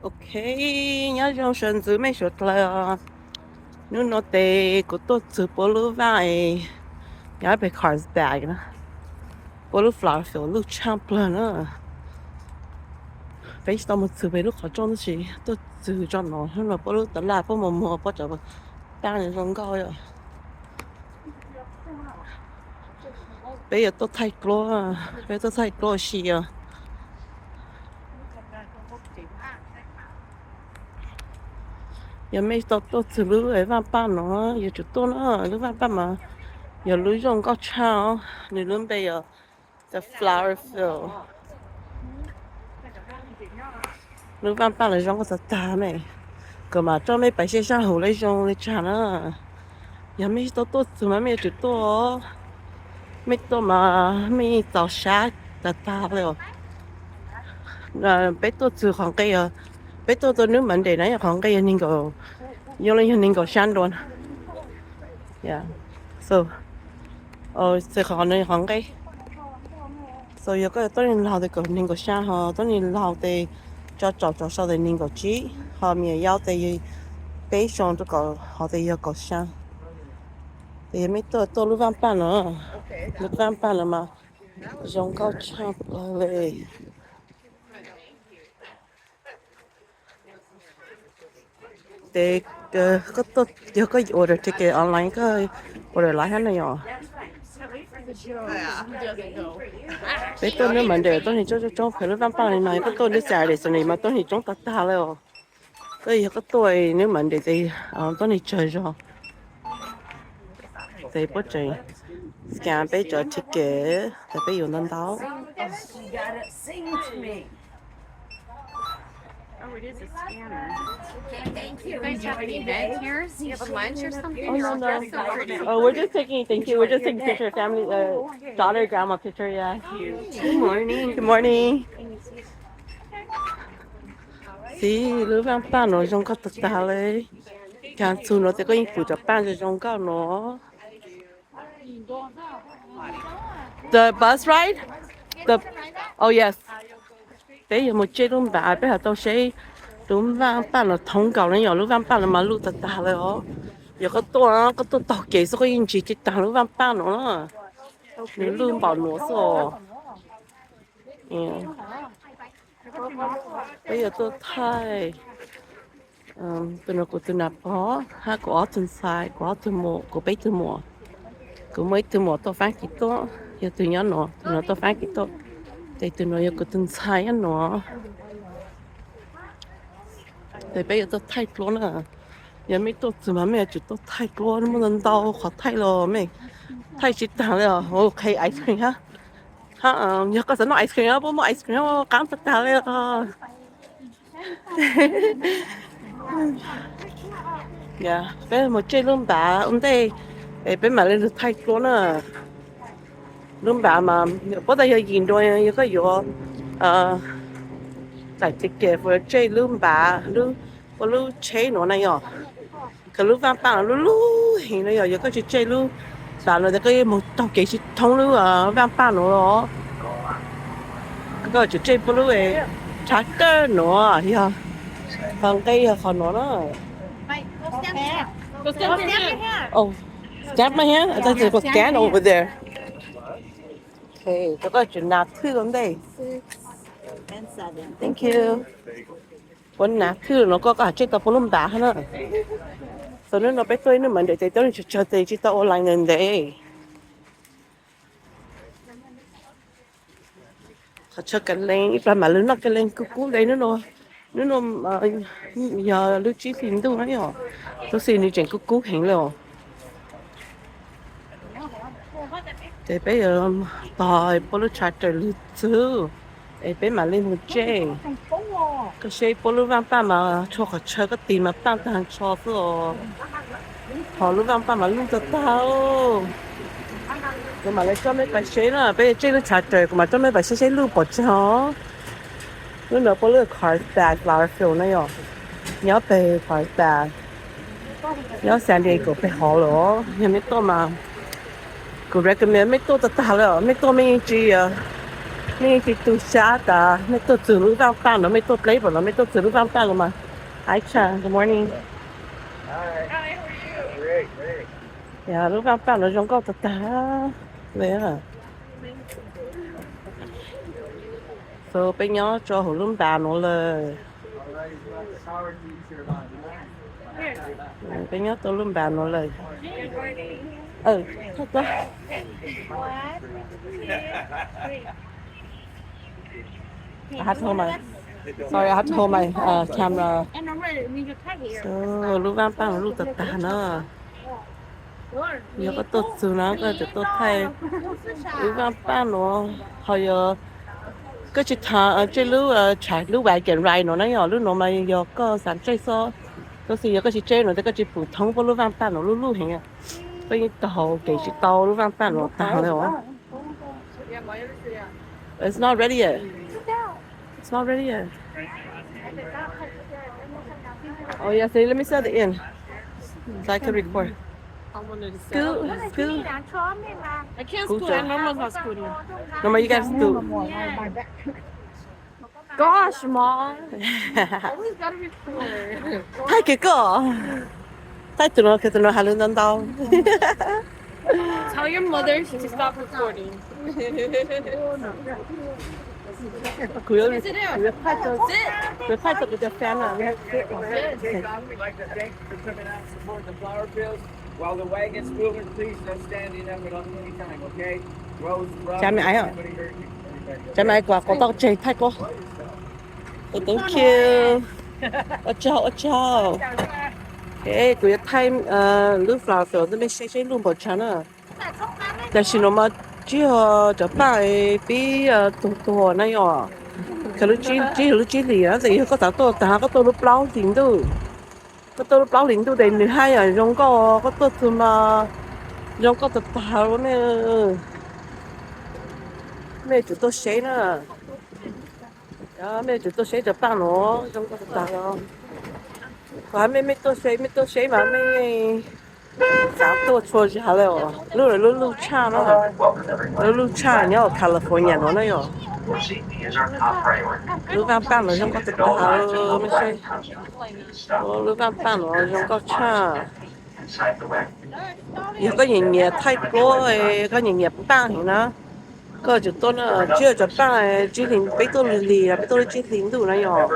Ok, nyob zoo sawv ntxwv mej suav dlawg os. Hnub no tes kuv tuaj txug puab lub vaaj es nyob pem Carlsbad na, puab lub Flower Field luj tshaaj plawg na. Peb tsis tau moog txug pem lub qhov rooj tab sis tuaj txug tso no, hnub no puab lub tas laj puab muag muag puab cov paaj zoo nkauj yom. Peb yuav tuaj thaij duab, peb tuaj thaij duab ua si os. Yog mej tau tuaj txug lub vaaj paj no, yuav tsum tuaj na, lub vaaj paj mas yog lub zoo nkauj tshaaj os, nws lub npe yog The Flower Field. Lub vaaj paj los zoo nkauj tag tag ne, kuv mam coj mej pais saib sab hauv lawv zoo le caag na. Yog mej tsis tau tuaj txug mas mej yuav tsum tuaj, mej tuaj mas mej txaus sab tag tag le os. Peb tuaj txug qhov nqe, peb tuaj tau hnub Monday na yog qhov nqe yog neeg nkaum, yog li yog neeg nkaum sab dua na. So, txug qhov no qhov nqe. So yog koj tuab neeg laug tes kaum neeg nkaum xyaa, ho tuab neeg laug tes tso tsaus tso sau tes neeg nkaum tsib, ho me nyuam yaus tes peb xyoo rau kaum hov tes yog kaum xyaa. Tes yog mej tuaj tuaj lub vaaj paj no, lub vaaj paj no mas zoo nkauj tshaj plaws le. Tes koj tuaj, yog koj order ticket online koj order laiv hab na yom? Peb tuaj hnub Monday tuab neeg coob coob coob, pem lub vaaj paj no koj tuaj hnub Saturday Sunday mas tuab neeg coob tag tag le os. Koj yog koj tuaj hnub Monday tes tuab neeg tsawg zog. Tes puab tseem scan peb cov ticket tes peb yuav ntau ntau. Oh, we're just taking, thank you. We're just taking picture, family, uh, daughter, grandma picture, yeah. Good morning. Good morning. Xib, lub vaaj paj no zoo nkauj tag tag le. Caag txug no tes koj yeej pum cov paaj zoo zoo nkauj no. The bus ride? The, oh yes. Peb yuav mus tseb lub npav, peb ho tau saib lub vaaj paj no thoob nkaus na yom, lub vaaj paj no mas luj tag tag le os. Yog koj tuaj, koj tuaj taug kev xwb koj yeej ntsis tsis taag lub vaaj paj no na. Nws luj npaum nuav xwb os. Peb yuav tuaj thaij, tus no kuv tus nam pog hab kuv ob tug ntxhais, kuv ob tug muam, kuv peb tug muam. Kuv muaj ib tug muam tuaj Faab Kis tuaj, yog tug nyob no, tug no tuaj Faab Kis tuaj. Tes tug no yog kuv tus ntxhais nyob no. Tes peb yuav tuaj thaij duab na. Yog mej tuaj txug mas mej yuav tsum tuaj thaij duab, muaj ntau ntau qhov thaij los mej thaij tsis taag le os. Qhia ice cream hab, hab yog koj xav noj ice cream puab muaj ice cream qaab tag tag le os. Peb mus tseb lub npav ua ntej es peb mam li lug thaij duab na. Lub npav mas puab tas yog yim dua, yog koj yuav txais ticket puas tseb lub npav, lub, puab lub tsheb nuav na yom. Kws lub vaaj paj no lub lub heev na yom, yog koj tsis tseb lub npav no tes koj yuav moog taug kev tsis thoob lub vaaj paj no los. Koj tsum tseb puab lub tshab kawg nuav yog, qhov nqe yog qhov nuav na. Oh, stamp my hand? I thought they were scan over there. Okay, koj tsum nav thwj ua ntej. Thank you. Puab nav thwj no koj, koj has tseb tau puab lub npav hab na. So hnub no peb tuaj ib hnub mas ntev tes tuab neeg tsawg tsawg tes tsis tau ua line ntev ntev. Qhov chaw kav lees ib plag mam lug noj kav lees kub kub le hnub no. Hnub no yog lub tsib hlis ntuj na yom, tub xim nws tseem kub kub heev le os. Ces peb yuav tog puab lub tshav raws lug txug es peb mam li mus tseb. Koj saib puab lub vaaj paj mas txhua qhov chaw koj tig mas paj tag nrho xwb os. Ho lub vaaj paj mas luj tag tag. Kuv mam li coj mej pais saib na, peb tseb lub tshav raws kuv mam coj mej pais saib saib luj pom tseg os. Lub no puab lub Carlsbad Flower Field na yom, nyob peg Carlsbad, nyob San Diego peg hov lawm. Yog mej tuaj mas kuv recommend mej tuaj tag tag le, mej tuaj mej yeej tsis Nej tsis tu siab tas nej tuaj txug lub vaaj paj no, mej tuaj pleb pam no, mej tuaj txug lub vaaj paj no mas. Hi Chan, good morning. Yog lub vaaj paj no zoo nkauj tag tag li. So peb nyob rau hauv lub npas no lawm. Peb nyob rau lub npas no lawm. I have to hold my, sorry, I have to hold my uh, camera. So, lub vaaj paj no luj tag tag na. Yog koj tuaj txug no koj tseem tuaj thaij lub vaaj paj no, ho yog koj tsis tham tsej lub, lub wagon ride no na, yog lub no mas yog koj xav tsej xwb. Tab sis yog koj tsis tsej no ces koj tsis pum thoob puab lub vaaj paj no luj luj heev. Koj yeej taug kev tsis tau lub vaaj paj no tag li os. It's not ready yet. It's not ready yet. Oh yeah, see, let me set it in so I can record. Scoot, scoot. I can't scoot. I'm almost not scooting. No, ma, you guys scoot. Gosh, mom. Always gotta record. Thaij kiag koj. Thaij tus no, tus no has lus ntau ntau. Tell your mother to stop recording. Kuv yuav, kuv yuav thaij tau, kuv yuav thaij tau kuv cov fan na. We'd like to thank the community for coming out to support the flower fields. While the wagon's moving, please no standing up at any time, okay? Rose, Rob, anybody hurt you? Tsav me aiv, kuv, kuv tau tseg thaij koj. Thank you. Ua tsaug, ua tsaug. Kuv yuav thaij lub flower field ntawd mej saib, saib luj npaum tshaj na. Tam sim no mas tsis yog cov paj pib tuag tuag na yom. Tsis yog lub tsib hlis na, tab sis yog koj xav tuaj tag koj tuaj lub plaub hlis ntuj. Koj tuaj lub plaub hlis ntuj ces nws haj yam zoo nkauj, koj tuaj txug mas zoo nkauj tag tag li. Mej yuav tsum tuaj saib na. Mej yuav tsum tuaj saib cov paj no zoo nkauj tag tag li. Kuv hais mej, mej tuaj saib, mej tuaj saib mas mej xav tuaj txhua zag li os. Lub, lub luj tshaj na, lub luj tshaj nyob California no na yom. Lub vaaj paj no zoo nkauj tag tag li, mej saib. Lub vaaj paj no zoo nkauj tshaj. Yog koj nyiam nyiam thaij pluab, koj nyiam nyiam paj heev na, koj yuav tsum tuaj na. Tsis yog cov paj tsib hlis, peb tuaj lig lig, peb tuaj lub tsib hlis ntuj na yom.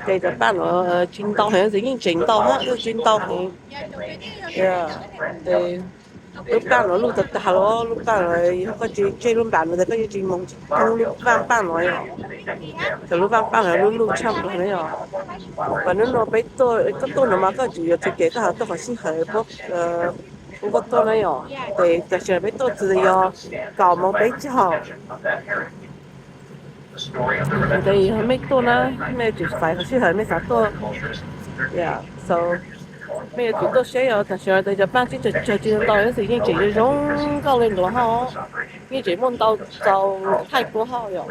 Ces cov paj no tsis ntau heev, yeej tseem ntau hab, yeej tsis ntau heev. Lub paj no luj tag tag li, lub paj no yog koj tsis tseg lub npas no ces koj yeej tsis moog tsis thoob lub vaaj paj no yom. Ces lub vaaj paj no luj luj tshaj plaws na yom. Mas hnub no peb tuaj, koj tuaj no mas koj yuav tsum, yuav tsum ces koj ho tuaj qhov sij hawm puab, puab tuaj na yom. Ces tam sim no peb tuaj txug yog kaum moos peb caug. Ces yog mej tuaj na, mej yuav tsum xaiv qhov sij hawm mej xav tuaj. So mej yuav tsum tuaj saib os, tam sim no cov paj tseem tsawg tsawg tsis ntau, tab sis yeej tseem zoo zoo nkauj li ntawd hab. Yeej tseem muaj ntau txaus thaij pluab hab yom.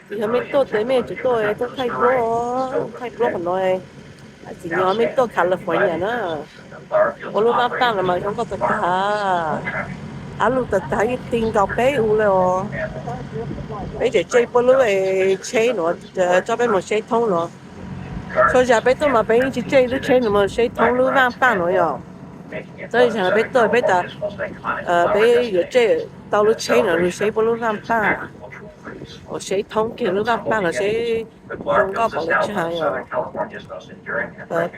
Ces yog mej tuaj ces mej yuav tsum tuaj, tuaj thaij pluab, thaij pluab qhov no. Tsim nyog mej tuaj California na, ua lub vaaj paj no mas zoo nkauj tag tag. Ab, luj tag tag, yeej ti nkaus peb u li os. Peb tseem tseg puab lub tsheb no, tso peb moog saib thoob no. Txhua zag peb tuaj mas peb yeej tsis tseg lub tsheb no moog saib thoob lub vaaj paj no yom. Txhua zag peb tuaj peb tas peb yuav tseg tau lub tsheb no lug saib puab lub vaaj paj, saib thoob kiag lub vaaj paj no seb zoo nkauj npaum li cas yom.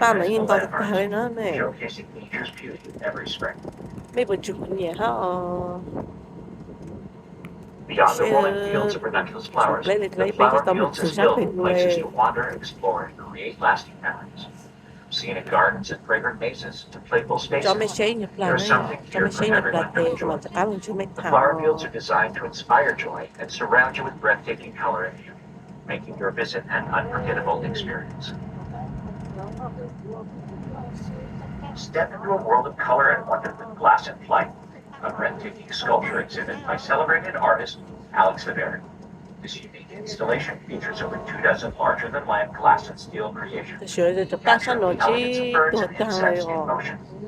Paj mas yeej ntau tag tag li na mej. Mej puas tsuas nyiam hab os? Seb, tshuav pleb li pleb peb tsis tau moog txug sab peg u le. Tso mej saib nyuag plag na, tso mej saib nyuag plag tes kuv mam rov qab lug ntsib mej tham. Making your visit an unforgettable experience. Step into a world of color and wonder with Glass in Flight, a breathtaking sculpture exhibit by celebrated artist Alex Avery. This unique installation features over two dozen larger than life glass and steel creations. Tam sim no cov paj sab no tsib tuag tag lawm os.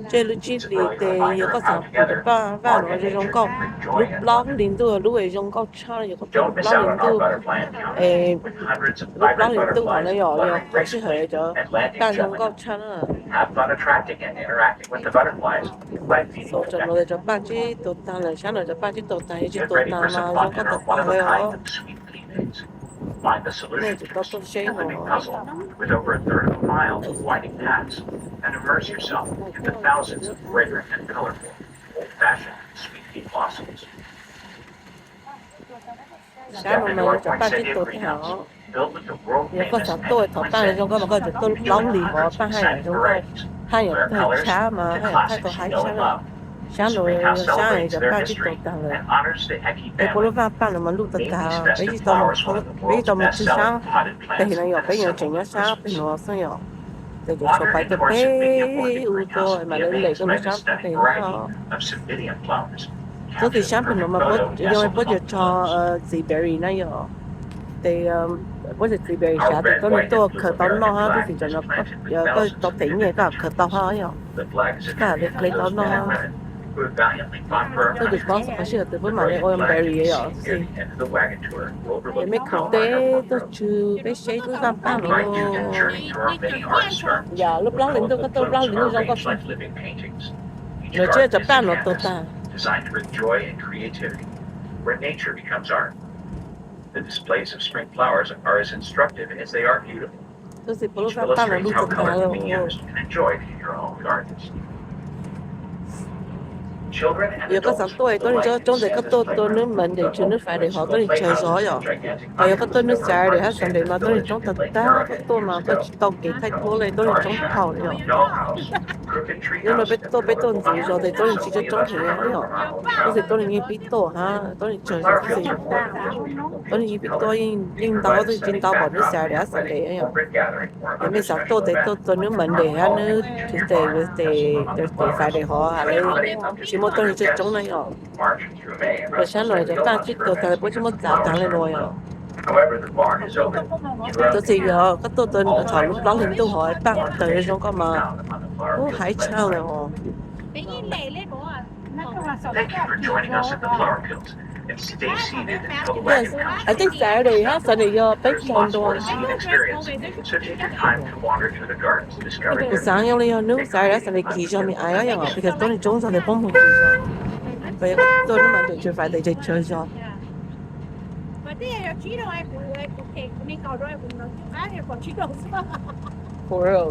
Tseb lub tsib hlis ces yog koj xav pom cov paj vaj no zoo zoo nkauj, lub plaub hlis ntuj lub zoo nkauj tshaj, yog koj pom lub plaub hlis ntuj, lub plaub hlis ntuj hov no yog yog qhov sij hawm cov paj zoo nkauj tshaj na. Xav cov no cov paj tsib tuag tag lawm, sab no cov paj tsib tuag tag, yog tsis tuag tag mas zoo nkauj tag tag li os. Nej tsis tau tuaj seb no. Sab no mas yog cov paj tsib tuag tag os. Yog koj xav tuaj thov paj zoo nkauj mas koj tseem tuaj lub plaub hlis hov, paj haj yam zoo nkauj, haj yam tawg tshab mas haj yam thaij tau haib tshab lawm. Sab no yog sab cov paj tsib tuag tag lawm. Peb puab lub vaj paj no mas luj tag tag, peb tsis tau mus, peb tsis tau mus tswj sab peg no yom, peb yuav tseem nyob sab peg no xwb yom. Ces yuav tshuav pais tuaj peb u tuaj mam li lem tuaj lub sab peg no. Txuj xim sab peg no mas yog puab yuav tso txiv berry na yom. Ces puab txiv berry sab ces koj tuaj khaws tau noj hab, txuj xim cov no koj tau them nyiaj koj khaws tau hab yom. Koj li qle tau noj hab. Txuj xim pom qhov sij hawm twg puab mam li ua berry yom. Ces mej khoom teb tuaj tswj peb seb lub vaj paj no. Yog lub plaub hlis ntuj, koj tuaj lub plaub hlis ntuj zoo nkauj. Lawv tseb cov paj no tuag tag. Txuj xim puab lub vaj paj no luj tag tag lawm. Yog koj xav tuaj tuab neeg tsob coob tes koj tuaj tua hnub Monday, Tuesday, Friday hov tuab neeg tsawg zog yom. Hos yog koj tuaj hnub Saturday hab Sunday mas tuab neeg coob tag tag, koj tuaj mas koj tsis tau kev thaij tuab li, tuab neeg coob dhau li yom. Hnub no peb tuaj peb tuaj ntxiv zog tes tuab neeg tsis tshua coob heev yom. Tab sis tuab neeg yeej pib tuaj hab tuab neeg tsawg zog xwb. Tuab neeg yeej pib tuaj, yeej ntau, tab sis tsis ntau pom hnub Saturday hab Sunday yom. Yog mej xav tuaj tes tuaj tua hnub Monday hab hnub Tuesday, Wednesday, Thursday, Friday hov hab li tsis muaj tuab neeg tshua coob na yom. Ua sab no cov paj tsib tuag tag puab tsis muab txav tag li no yom. Tab sis yog koj tuaj thaum lub plaub hlis ntuj hov paj hov tawg zoo nkauj mas, ub, haib tshaj li os. Yes, I think Saturday hab Sunday yog peb caug ntua. Kuv xav nyob li yog hnub Saturday hab Sunday kis zog me ais yom, because tuab neeg coob zog tes puab moog kis zog. Yog koj tuaj hnub Monday, Tuesday, Friday ces tsawg zog. For real.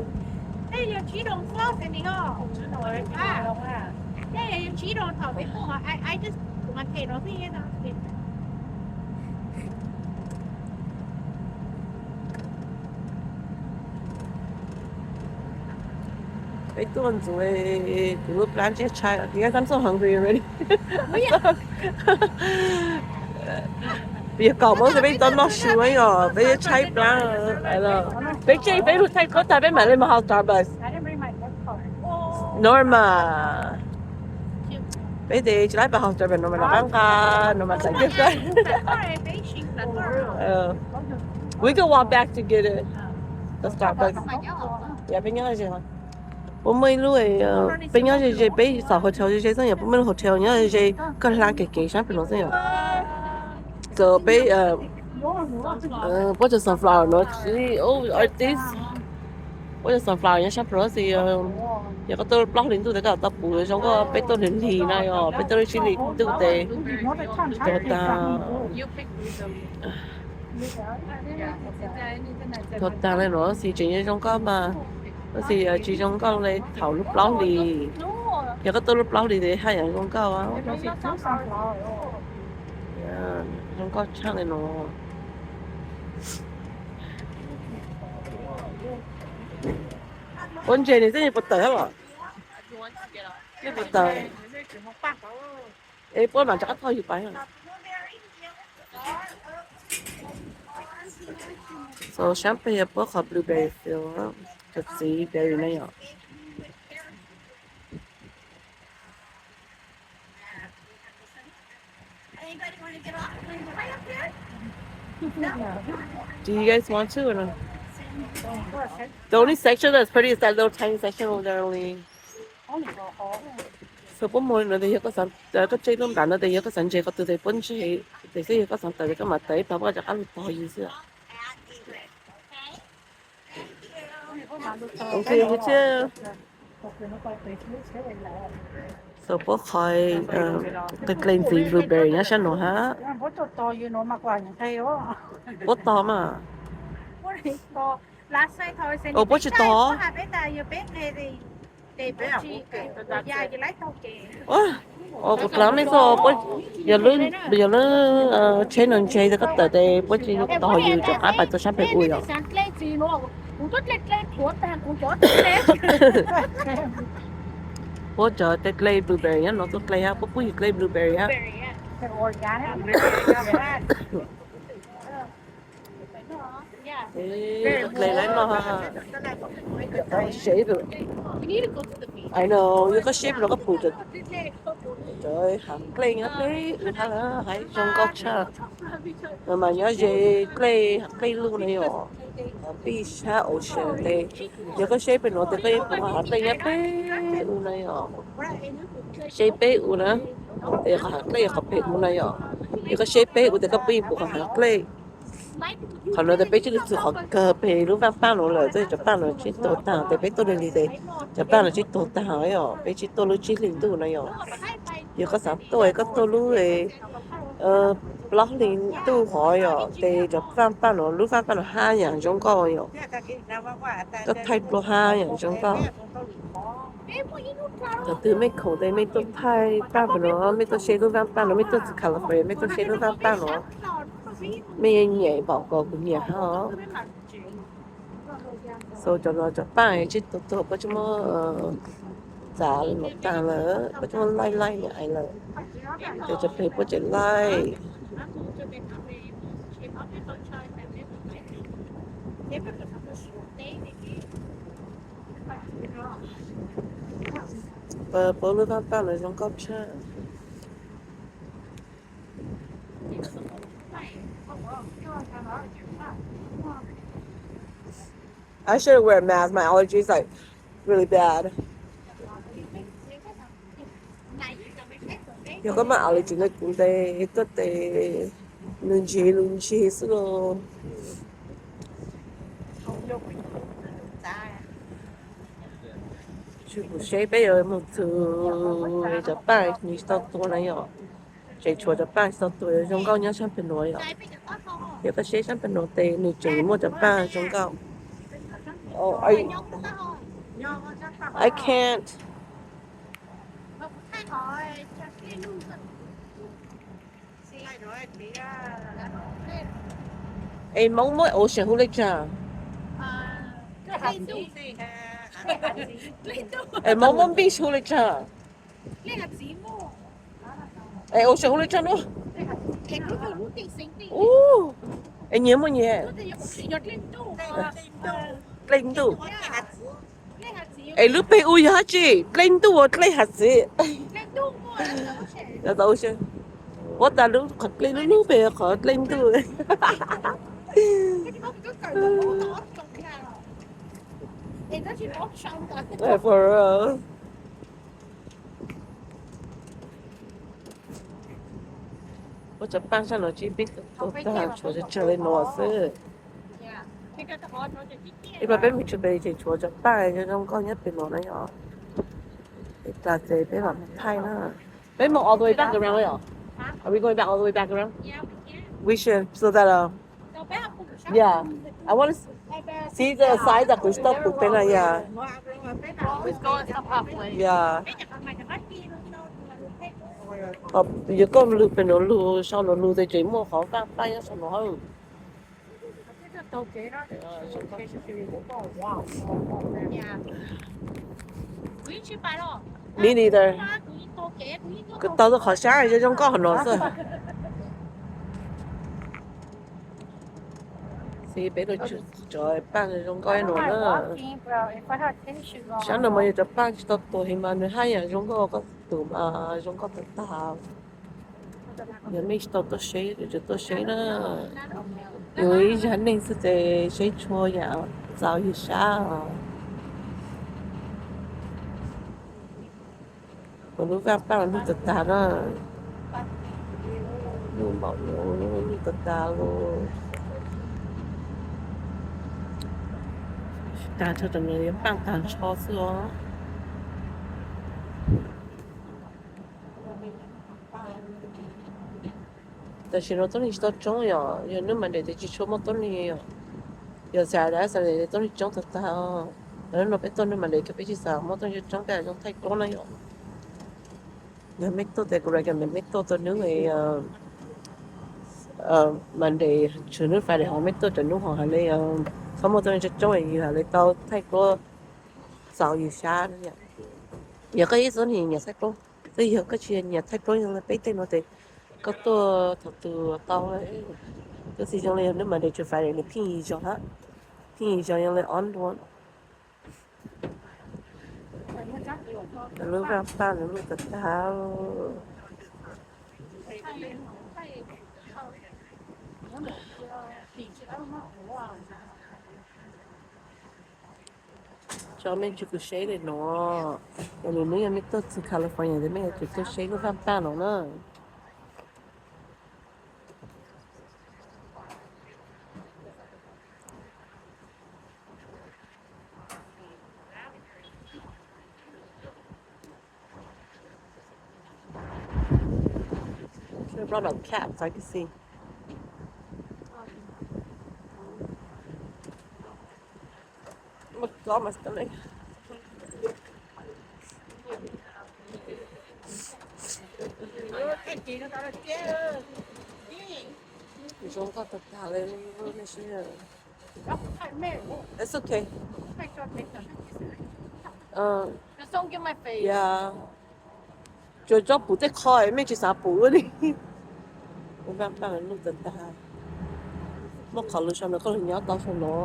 Peb tuaj ntxuav kuv lub plab ntsej tshaib, yes, I'm so hungry already. Yog kaum moos xwb peb tau noj su yom, peb tshaib plab. Peb tseg peb lug thaij khuab tag peb mam li mus haus Starbucks. Norma, peb tes tsis laib pab haus Starbucks, Norma noj qab nqa, Norma txais kiag koj. We can walk back to get it. The Starbucks. Yog peb nyob ze, puab muaj ib lub, peb nyob ze ze, peb xauv hotel ze ze xwb yom, puab muaj lub hotel nyob ze ze, koj hla kev kev sab pem no xwb yom. So peb, puab cov sunflower no, oh, are these, puab cov sunflower nyob sab pem no xwb. Yog koj tuaj plaub hlis ntuj tes koj tau pum zoo nkauj, peb tuaj hli hli na yom, peb tuaj lub tsib hlis ntuj tes tuag tag. Tuag tag li no xwb tseem zoo nkauj mas, tab sis tsis zoo nkauj li thaum lub plaub hlis. Yog koj tuaj lub plaub hlis tes haj yam zoo nkauj. Zoo nkauj tshaj li no. Puab ntse nws xwb, nws puas tawm los? Nws puas tawm? Es puab mam rov qab thauj yus pais. So sab pem yog puab qhov blueberry field, cov txiv berry na yom. Do you guys want to or no? The only section that's pretty is that little tiny section over there only. So puab muag li no tes yog koj xav, koj tseg lub nram no tes yog koj xav ntses qhov twg tes puab ntses, tes xwb yog koj xav tawm tes koj mam tawm ib pab, koj rov qab lug tog yws xwb. So puab qhov dle ntxiv blueberry nyob sab no hab. Puab tog mas. Puab tsis tog. Kuv dlaab mej xwb, yog lub tsheb no ntse tes koj tawm tes puab tsis tog yws, rov qab pais txug sab pem u yom. Puab cov dle blueberry nyob no tuaj dle hab, puab pub yws dle blueberry hab. Dle lawm no, seb, I know, yog koj seb pem no koj pum, cov hav dlej nyob peb u hab lawm, hav zoo nkauj tshaj. No mas nyob ze dlej, hav dlej luj na yom, pij sab ocean tes. Yog koj seb pem no tes koj yeej pum qhov hav dlej nyob peb u na yom. Seb peb u na, tes qhov hav dlej qhov pem u na yom. Yog koj seb peb u tes koj pheej pum qhov hav dlej. Qhov no tes peb tsi txug qhov kawg pem lub vaaj paaj no lawm, tes cov paaj no tsi tuag taag, tes peb tuaj le le tes cov paaj no tsi tuag taag yom, peb tsi tuaj lub tsib hlis ntuj no yom. Yog koj xav tuaj es koj tuaj lub plaub hlis ntuj hov yom, tes cov vaaj paaj no, lub vaaj paaj no hab yaam zoo nkauj yom. Koj thaij dlua hab yaam zoo nkauj. Thaum twg mej khoom tes mej tuaj thaij paaj pem no, mej tuaj seb lub vaaj paaj no, mej tuaj txug California mej tuaj seb lub vaaj paaj no, mej yeej nyiam npaum kuv nyiam hab. So cov no cov paaj tsi tuag tuag, puab tsi muab txav le nuav taag lawm, puab tsi muab laij laij nyiam lawm. Tes cov peg puab tseem laij. Puab lub vaaj paaj no zoo nkauj tshaj. I should wear a mask. My allergies like really bad. Yog koj maj allergy le kuv tes tuaj tes lug ntseg lug ntseg xwb los. Tsis pum seb peb yuav moog txug cov paaj tsis tau tuag na yom. Tseem tshuav cov paaj tsis tau tuag zoo nkauj nyob sab pem nuav yom. Yog koj seb sab pem nuav tes nwg tseem muaj cov paaj zoo nkauj. I can't. Es Moob muab ocean hu le caag? Es Moob muab beach hu le caag? Es ocean hu le caag nuav? Es nyias muaj nyias dlej ntuj. Es lub peg u yog dlaab tsi? Dlej ntuj as dlej hav txiv? Puab tas lub qhov dlej lub lub peg qhov dlej ntuj. Puab cov paaj sab no tsi peb tuag taag, tshuav tsawg le nuav xwb. Ib pab peb mus tshwm pem tseem tshuav cov paaj zoo nkauj nyob pem nuav na yom. Peb tas tes peb mam mus thaij na. Peb mus all the way back around yom? Are we going back all the way back around? We should, so that, uh, yeah. I want to see the side that we stop pem na, yeah. Yeah. Yog koj lug pem nuav lug, sau nuav lug tes tseem muaj qhov vaaj paaj nyob sau nuav hab. Me neither. Kuv tau txug qhov sab zoo zoo nkauj hov no xwb. Xij peb tuaj tsuav paaj zoo nkauj nuav na. Sab no mas yog cov paaj tsis tau tuag heev mas nws haj yam zoo nkauj, koj tus mas zoo nkauj tag tag. Yog nej tsis tau tuaj seb, tsis tuaj seb na. Yus ib zaj neej xwb ces seb tshua yam txaus yus sab os. Kuv lub vaj paj los nug tag tag na. Nug npaum no, nug tag tag los. Tag nrho tam no yuav paj tag nrho xwb os. Tam sim no tuab neeg tsis tau coob yom, yog hnub Monday ces tsis tshua muaj tuab neeg yom. Yog Saturday, Saturday tuab neeg coob tag tag. Lawv no peb tuaj hnub Monday ces peb tsis xav muaj tuab neeg coob, peb zoo thaij duab na yom. Yog mej tuaj tes kuv recommend mej tuaj tau hnub Monday, tshuav hnub Friday ho mej tuaj rau hnub ho hais li txhob muaj tuab neeg coob coob, yus hais li tau thaij duab txaus yus sab. Yog koj ib tug neeg nyiam thaij duab, twb yog koj tsis nyiam thaij duab, yog li peb tej no ces koj tuaj thaum twg tau. Tab sis zoo li yog hnub Monday tshuav Friday nws pheej yig zog hab, pheej yig zog yog li ob ntu. Lub vaj paj nws lug tag tag. Tso mej tsis kuv seb li no, yog lwm hnub yog mej tuaj txug California ces mej yuav tsum tuaj seb lub vaj paj no na. Should have brought a cap so I could see. Mus txog mas tau li. Zoo nkauj tag tag li. It's okay. Yeah. Tsuas tsob pum tej qho mej tsis xav pum li. Vaj paj lug tag tag. Muaj qhov lug sau ntawm koj lug nyob tau sau no.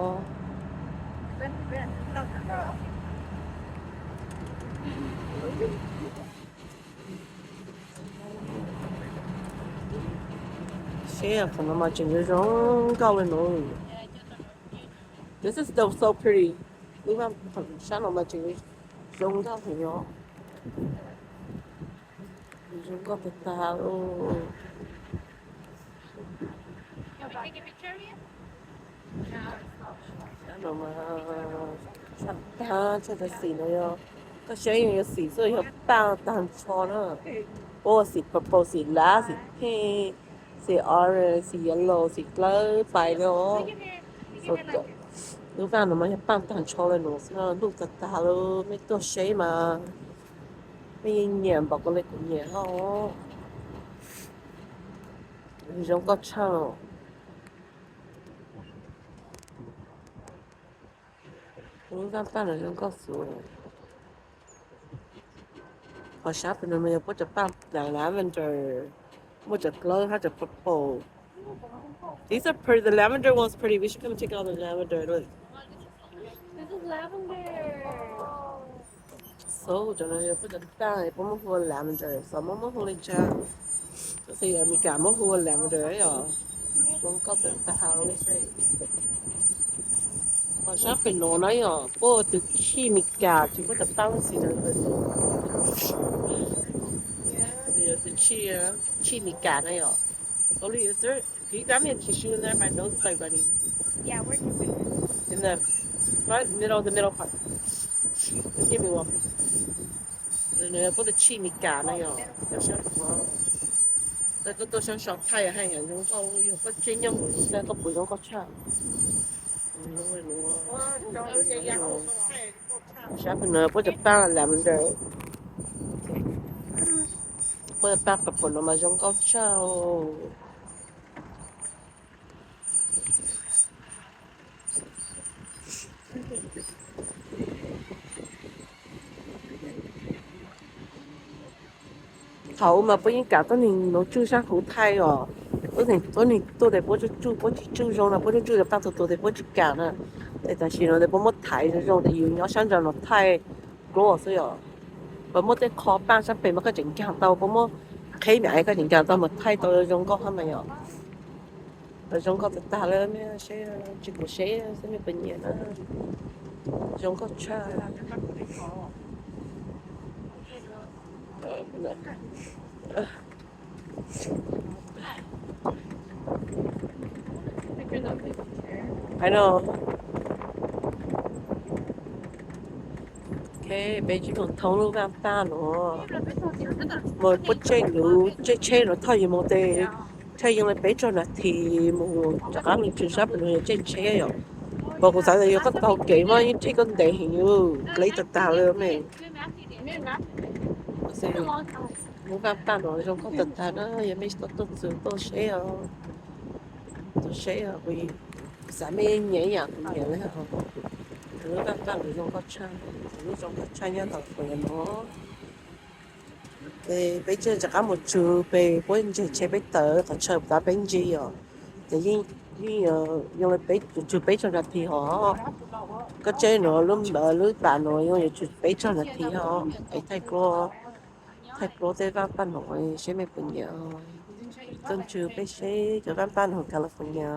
Seb qhov no mas tseem zoo nkauj li no. This is still so pretty. Lub vaj sab no mas tseem zoo nkauj heev os. Zoo nkauj tag tag. Tshaj tag, tshaj tag xim no yog, koj saib yog xim xwb yog paj tag nrho na. Ua xim purple, xim lav, xim pink, xim orange, xim yellow, xim dlawb pais no. Lub vaj no mas yog paj tag nrho li no xwb, ntuj tag tag lawm, mej tuaj seb mas mej yeej nyiam npaum koj li kuv nyiam hos. Zoo nkauj tshaj. Lub vaj paj no zoo nkauj xwb. Qhov sab pem no mas yog puab cov paj lavender, muaj cov dlawb hab cov purple. These are pretty. The lavender one's pretty. We should come check out the lavender. Look. So cov no yog puab cov paj, puab muab hu ua lavender, xyov muab muab hu li cas. Tab sis Amelikas muab hu ua lavender yom. Zoo nkauj tag tag li. Qhov sab pem no na yog puab ua tus chij Amelikas, tsis puab cov paj xwb. Tus chij Amelikas na yom. Can you grab me a tissue in there? My nose is like running. In the front, middle, the middle part. Give me one. Nws puab tus chij Amelikas na yom. Koj tuaj sab sau thaij haj yam zoo nkauj, yog koj tseem nyob mus thaij koj puas zoo nkauj tshaj. Sab pem no puab cov paj lavender, puab cov paj purple no mas zoo nkauj tshaj. Thaum ub mas puab yeej kam tuab neeg nuv tsuj sab huv thaij os. Tuab neeg, tuab neeg tuaj tes puab tsuj tsuj, puab tsis tsuj zoo no, puab tsuj tsuj cov paj tuag tuag tes puab tsis kam na. Tes tam sim no tes puab muab thaiv zoo zoo tes yus nyob sab nraud no thaij duab xwb yom. Puab muab tej qho paj sab pem mas koj tseem nkaag tau, puab muab Qheb niam koj nim ncaws tau mas thaij tau zoo nkauj hab mas yom. Zoo nkauj tag tag li, seb tsis pom seb xwb nej puas nyiam na. Zoo nkauj tshaj. Hais no, peb tsis mus thoob lub vaj paj no, mus puab tseg lub tsheb no thauj yus mus tes, thauj yus li peb caug nas this mus rov qab mus txog sab pem no yog tsheb tsheb yom. Pom kuv xav tias yog koj taug kev mas yeej thauj koj ntev heev, deb tag tag li ne. Lub vaj paj no zoo nkauj tag tag na, yog mej tsis tau tuaj txug tuaj seb os, tuaj seb os, kuv xav mej nyiam ib yam kuv nyiam li os. Lub vaj paj no zoo nkauj tshaj, lub zoo nkauj tshaj nyob California no. Ces peb tseem rov qab mus txug pem puab ntseg tsheb peb tawm qhov chaw puas tas peb ntsig os. Ces yeej, yeej yog li peb, tsuas peb caug nas this hos. Koj tseg no lub, lub pam no yeej yuav tsum peb caug nas this hos es thaij, thaij puab tej vaj paj no seb mej puas nyiam. Tuaj ntsib peb seb cov vaj paj no California.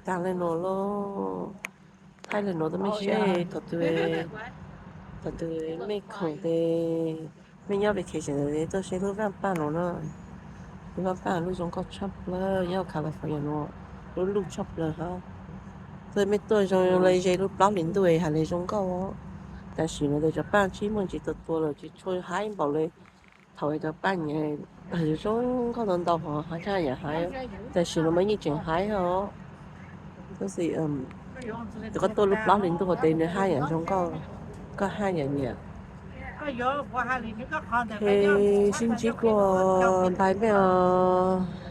Tag li no lauj, thaij li no rau mej seb thaum twg, thaum twg mej khoom tes mej nyob vacation tuaj seb lub vaj paj no na. Lub vaj paj lub zoo nkauj tshaj plaws nyob California no, lub luj tshaj plaws hab. Thaum mej tuaj zoo li ze lub plaub hlis ntuj hais li zoo nkauj. Tam sim no tes cov paj tsib muaj ntsis tua tua lawm tsis tshua haib npaum li thaum cov paj nyiam zoo nkauj ntau ntau hos haj yam haib. Tam sim no mas yeej tseem haib os. Tab sis tus koj tuaj lub plaub hlis ntuj tes nws haj yam zoo nkauj, koj haj yam nyiam. Sib ntsib dlua ntais mej os.